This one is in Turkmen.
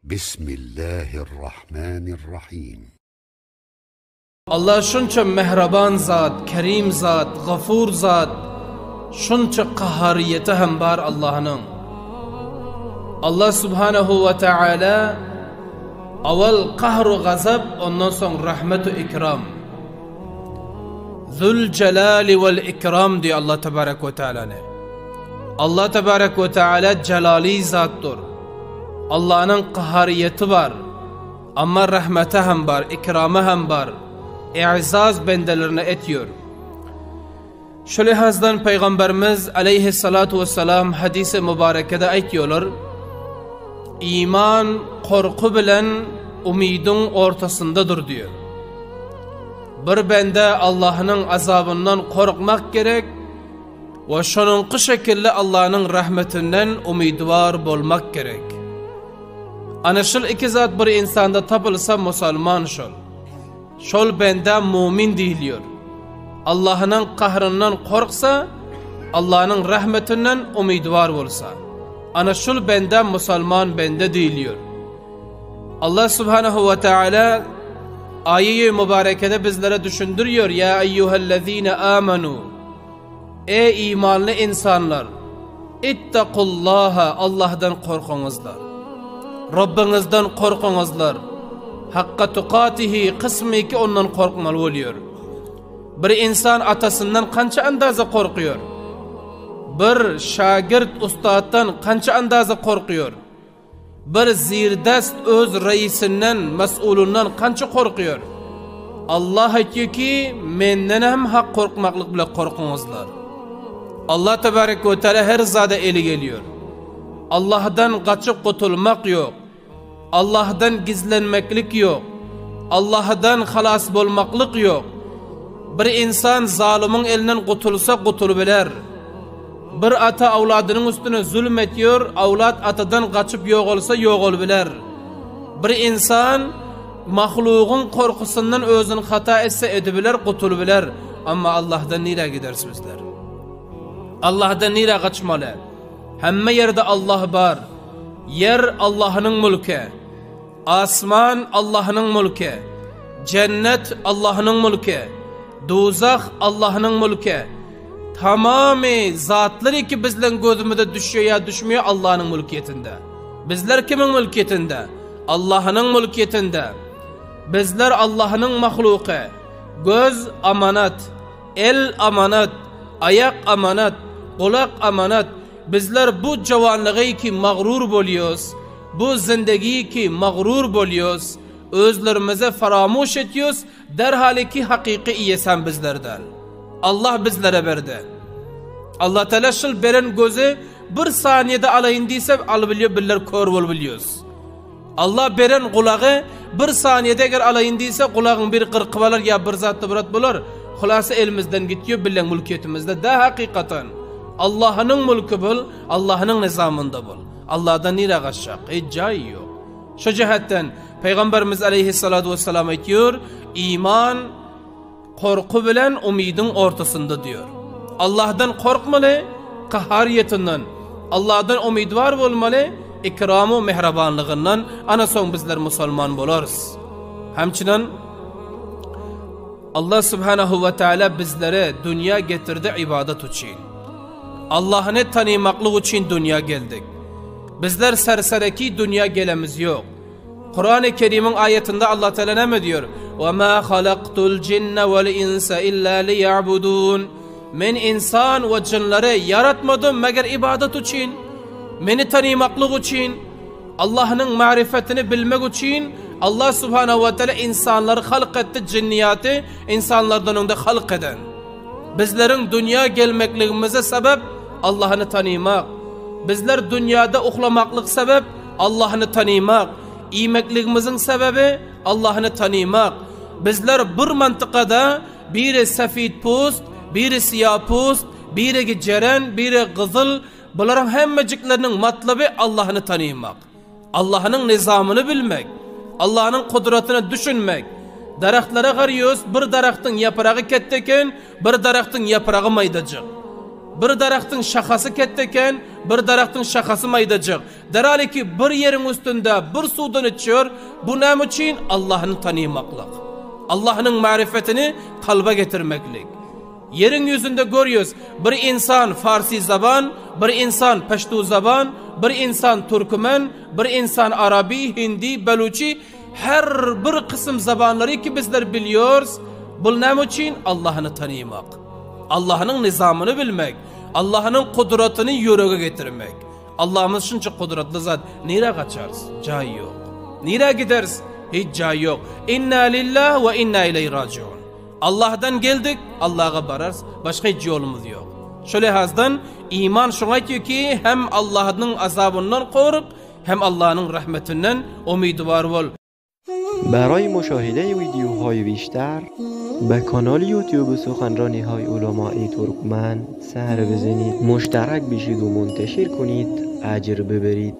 Bismillahirrahmanirrahim. Allah şunça mähriban zat, kerim zat, gafur zat, şunça kaharyýeti hem bar Allahnyň. Allah subhanahu we taala awal kahru gazap, ondan soň rahmetu ikram. Zul jalali wal ikram diýýär Allah tebarek we taalany. Allah tebarek we taala jalali zatdyr. Allanyň kaharyýeti bar. Amma rahmeti hem bar, ikramy hem bar. I'zaz bendelerine etýär. Şu lihazdan Pygamberimiz aleýhissalatu wessalam hadisi mübarekede aýtýarlar, Iman korky bilen umydyň ortasyndadyr diýýär. Bir bende Allahnyň azabyndan korkmak gerek we şonuňky şekilde Allahnyň rahmetinden umydwar bolmak gerek. Ana şul iki zat bir insanda tapylsa musalman şol. Şol bendä mumin diýilýär. Allahynyň kahryndan korksa, Allanyň rahmetinden umydwar bolsa. Ana şul bendä musalman bende diýilýär. Allah subhanahu we taala aýy mübarekede bizlere düşündirýär, Ýa eýýuhellezine amanu Eý imanly insanlar! Ittakullaha Allahdan korkuňyzlar. Robbiňizden korkuňyzlar. Hakka tukatihi kysmyky ondan korkmaly bolýar. Bir insan atasyndan kança andaza korkuýar? Bir şagirt ustatdan kança andaza korkuýar? Bir zirdest öz reisinden, mes'ulundan kança korkuýar? Allah aýtýar ki, menden hem hak korkmaklyk bile korkuňyzlar. Allah tebarek we teala her zada eli gelýär. Allahdan gaçyp gutulmak ýok. Allahdan gizlenmeklik ýok. Allahdan halas bolmaklyk ýok. Bir insan zalymyň elinden gutulsa gutulybiler. Bir ata awladynyň üstüne zulm etýär, awlat atadan gaçyp ýogalsa ýogalybiler. Bir insan mahlugyň korkusyndan özüni hata etse edibiler, gutulybiler. Amma Allahdan nirä gideris bizler? Allahdan nirä gaçmaly? Hemme ýerde Allah bar. Ýer Allahnyň mülki. Asman Allahnyň mülki. Jennet Allahnyň mülki. Duzah Allahnyň mülki. Tamamy zatlar ki bizleň gözümize düşýär ýa düşmeýär Allanyň mülkiýetinde. Bizler kimiň mülkiýetinde? Allahnyň mülkiýetinde. Bizler Allahnyň mahluky. Göz amanat, el amanat, aýak amanat, gulak amanat. Bizler bu jowanlygy ki magrur bolýos, bu zindegi ki magrur bolýos, özlerimize faramuş etýos, Derhal ki hakyky iýesem bizler däl. Allah bizlere berdi. Allah Teala şul beren gözi bir saniýede alaýyn diýse alybilýär bizler kör bolubilýäs. Allah beren gulagy bir saniýede eger alaýyn diýse gulagyň bir gyrkyp alar ýa bir zatda bir bolar. Hulasa elimizden gitýär bilen mülkiýetimizde da hakykatan. Allah'ynyň mülki bul, Allah'ynyň nizamynda bul. Allah'dan nirä gaçjak? Hiç jaý ýok. Şu jähetden Pygamberimiz aleýhissalatu wessalam aýtýar, Iman gorky bilen umydyň ortasynda diýýär. Allahdan korkmaly, kaharyýetinden, Allahdan umydwar bolmaly, ikramu mähribanlygyndan, ana soň bizler musulman bolarys. Hemçinen Allah subhanahu we taala bizlere dünýä getirdi ibadat üçin. Allahny tanymaklyk üçin dünýä geldik. Bizler sersereki dünýä gelemiz ýok. Kurany Kerimiň aýatynda Allah Teala näme diýýär? Wa ma halaktul jinne wal insa illa liya'budun. Men insan we jynlary ýaratmadym meger ibadat üçin. Meni tanymaklyk üçin, Allahnyň marifetini bilmek üçin Allah Subhanahu wa Taala insanlary halk etdi, jinniýaty insanlardan öňde halk eden. Bizleriň dünýä gelmekligimize sebep Allahny tanymak. Bizler dünýäde uhlamaklyk sebep Allahny tanymak. Iýmekligimiziň sebebi Allahny tanymak. Bizler bir mantykada biri sefid pust, biri syýa pust, birigi jeren, biri gyzyl, bularyň hemmejikleriniň matlaby Allahny tanymak. Allahnyň nizamyny bilmek, Allahnyň kudratyna düşünmek. Daragtlara garýos, bir daragtyň ýapragy ketde eken, bir daragtyň ýapragy maýdajyk. Bir daragtyň şahasy ketde eken, bir daragtyň şahasy maýdajyk. Deraliki bir ýeriň üstünde bir suwdan içýär. Bu näme üçin? Allahny tanymaklyk. Allahnyň marifetini kalba getirmeklik. Ýeriň ýüzünde görýäs, bir insan farsi zaban, bir insan peştu zaban, bir insan türkmen, bir insan arabi, hindi, beluçi, her bir kysym zabanlary ki bizler bilýäris, bul näme üçin? Allahny tanymak. Allahnyň nizamyny bilmek, Allahnyň kudratyny ýürege getirmek. Allahymyz şunça kudratly zat, nirä gaçarys? Jaý ýok. Nirä gideris? Hiç jaý ýok. Inna lillah we inna ileýhi rajiun. Allahdan geldik, Allaha bararys, başga hiç ýolumyz ýok. Şo lihazdan iman şoňa aýtýar ki, hem Allahnyň azabyndan gork, hem Allahnyň rahmetinden umydywar bol. برای مشاهده ویدیوهای بیشتر به کانال یوتیوب سخنرانی های علمای ترکمن سر بزنید مشترک بشید و منتشر کنید اجر ببرید.